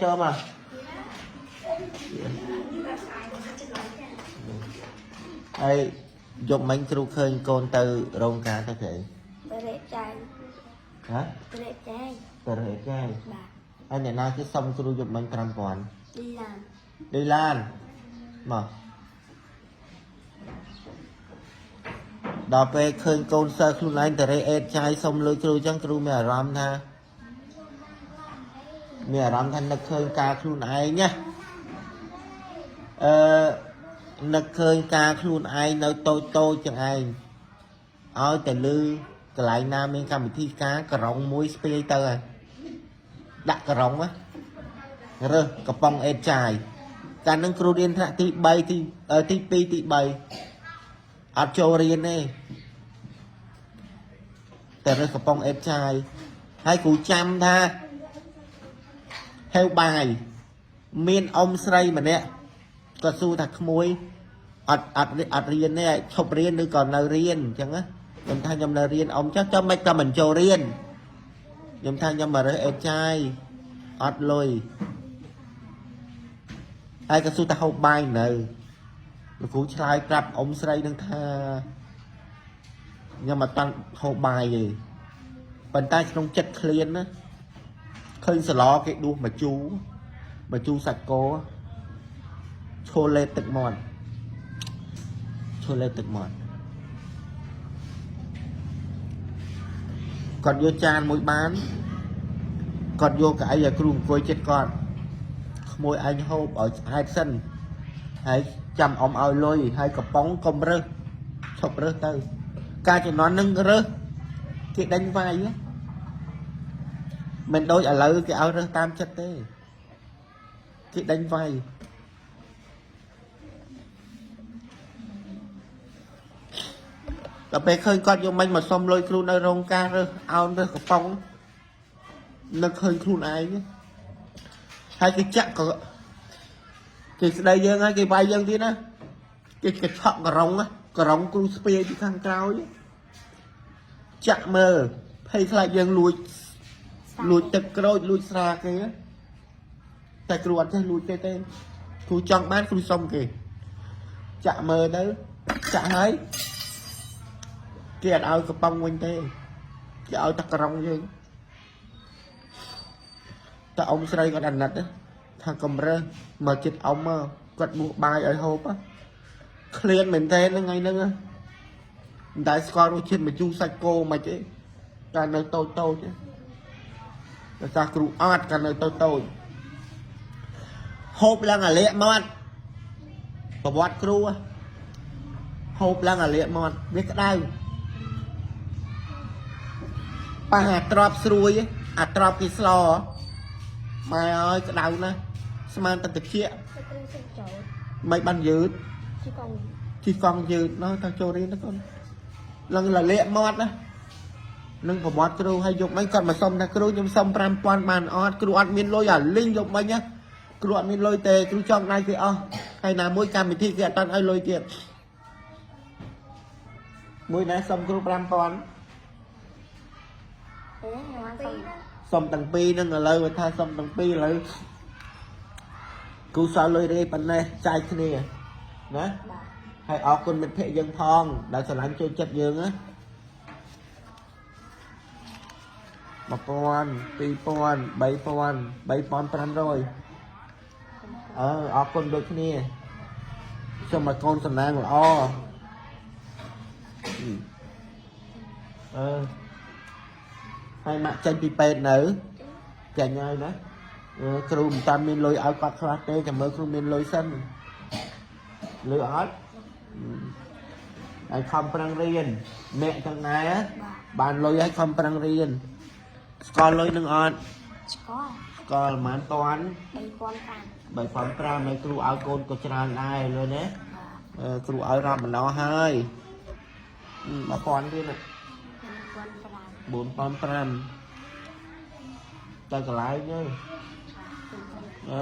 ចូលមកហើយយប់មិញគ្រូឃើញកូនទៅរោងការទៅគេ ទៅរែកចាយ ហ៎ ទៅរែកចាយ ទៅរែកចាយ បាទ ហើយអ្នកណាគេសុំគ្រូយប់មិញ5000 ឌីឡាន ឌីឡានមកដល់ពេលឃើញកូនសិស្សខ្លួនឯងទៅរេអេតចាយសុំលុយគ្រូចឹងគ្រូមានអារម្មណ៍ថាមានអារម្មណ៍ថានឹកឃើញការខ្លួនឯងណាអឺនឹកឃើញការខ្លួនឯងនៅតូចតូចចឹងឯងឲ្យតែលឺកន្លែងណាមានកម្មវិធីការក្រុងមួយស្ពាយទៅហើយដាក់ក្រុងណារើសកំប៉ុងអេតចាយកាលហ្នឹងគ្រូរៀនថ្នាក់ទី3ទីទី2ទី3អត់ចូលរៀនទេតែរើសកំប៉ុងអេតចាយហើយគ្រូចាំថាហេវបាយមានអ៊ំស្រីម្នាក់ក៏សួរថាក្មួយអត់អត់អត់រៀនទេឈប់រៀនឬក៏នៅរៀនអញ្ចឹងណាខ្ញុំថាខ្ញុំនៅរៀនអ៊ំចាស់ចាំមិនក៏មិនចូលរៀនខ្ញុំថាខ្ញុំមករើសអេតចាយអត់លុយហើយក៏សួរថាហូបបាយនៅលោកគ្រូឆ្លើយប្រាប់អ៊ំស្រីនឹងថាខ្ញុំអត់តាន់ហូបបាយទេប៉ុន្តែក្នុងចិត្តឃ្លានណាឃើញសឡគេដួសមកជូរមកជូរសាច់គោឈូលេទឹកមាត់ឈូលេទឹកមាត់គាត់យកចានមួយបានគាត់យកកៅអីឲ្យគ្រូអង្គុយចិត្តគាត់ក្មួយឯងហូបឲ្យឆ្អែតសិនហើយចាំអ៊ំឲ្យលុយហើយកំប៉ុងកុំរើសឈប់រើសទៅ ការជំនាន់នឹងរើសគេដេញវាយហ៎មិនដូចឥឡូវគេឲ្យរើសតាមចិត្តទេគេដេញវាយដល់ពេលឃើញគាត់យកមិញមកសុំលុយគ្រូនៅរោងការរើសអោនរើសកំប៉ុងនឹកឃើញខ្លួនឯងហើយគេចាក់ក៏គេស្ដីយើងហើយគេវាយយើងទៀតណាគេកញ្ឆក់ក្រុងក្រុងគ្រូស្ពាយពីខាងក្រោយចាក់មើលភ័យខ្លាចយើងលួចលួចទឹកក្រូចលួចស្រាគេតែគ្រូអត់ចេះលួចគេទេគ្រូចង់បានគ្រូសុំគេចាក់មើលទៅចាក់ហើយគេអត់ឲ្យកំប៉ុងវិញទេគេឲ្យតែក្រុងយើងតែអ៊ំស្រីគាត់អាណិតថាកំរើសមកចិត្តអ៊ំមកគាត់បួសបាយឲ្យហូបឃ្លានមែនទេថ្ងៃហ្នឹងមិនដែលស្គាល់រសជាតិម្ជូរសាច់គោមិនទេកាលនៅតូចតូចដោយសារគ្រូអត់កាលនៅតូចតូចហូបឡើងអាលាកមាត់ប្រវត្តិគ្រូហូបឡើងអាលាកមាត់វាក្តៅប៉ះអាទ្របស្រួយអាទ្របគេស្លម៉ែអើយក្តៅណាស់ស្មានតែតិច ទៅត្រូវសិចូល មិនបានយឺត ជីកង ជីកង់យឺតណោះថាចូលរៀនទៅកូនឡើងលលាកមាត់ណានឹងប្រមាត់គ្រូឲ្យយកមិញគាត់មកសុំថាគ្រូខ្ញុំសុំ5000បានអត់គ្រូអត់មានលុយអាលីងយកមិញណាគ្រូអត់មានលុយទេគ្រូចង់ដៃគេអស់ហើយណាមួយកម្មវិធីគេអត់តាន់ឲ្យលុយទៀតមួយណាសុំគ្រូ5000 អេខ្ញុំបានសុំ សុំទាំងពីរហ្នឹងឥឡូវថាសុំទាំងពីរឥឡូវគ្រូសល់លុយរេប៉ុណ្ណេះចែកគ្នាណា បាទ ហើយអរគុណមិត្តភក្តិយើងផងដែលស្រឡាញ់ចូលចិត្តយើងណា1000 2000 3000 3500អឺអរគុណដូចគ្នាសូមឲ្យកូនសំណាងល្អអឺហើយម៉ាក់ចេញពីពេទ្យនៅចេញហើយណាអឺគ្រូមិនតាន់មានលុយឲ្យគាត់ខ្លះទេចាំមើលគ្រូមានលុយសិនលឺអត់ ហើយខំប្រឹងរៀនអ្នកទាំងដែរ បាទ បានលុយហើយខំប្រឹងរៀនស្គាល់លុយនឹងអត់ ស្គាល់ ស្គាល់ប្រហែលពាន់ 3500 3.5ហើយគ្រូឲ្យកូនក៏ច្រើនដែរលុយណា បាទ អឺគ្រូឲ្យរាប់ម្ដងហើយ1000ទៀតណា 4500 4500ទៅកន្លែងទៅអឺ